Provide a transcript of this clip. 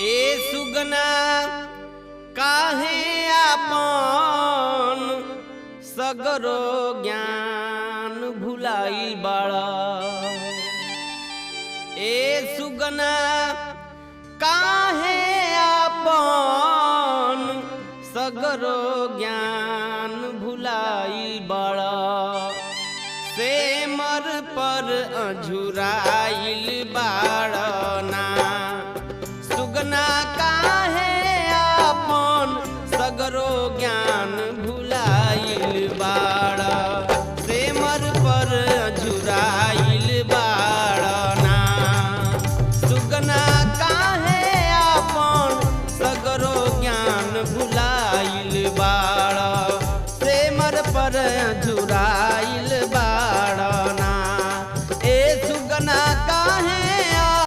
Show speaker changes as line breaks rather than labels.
ए सुगना काहे आपन सगरो ज्ञान भुलाइल बाड़ा। ए सुगना काहे आपन सगरो ज्ञान भुलाइल बाड़ा। सेमर पर अझुराइल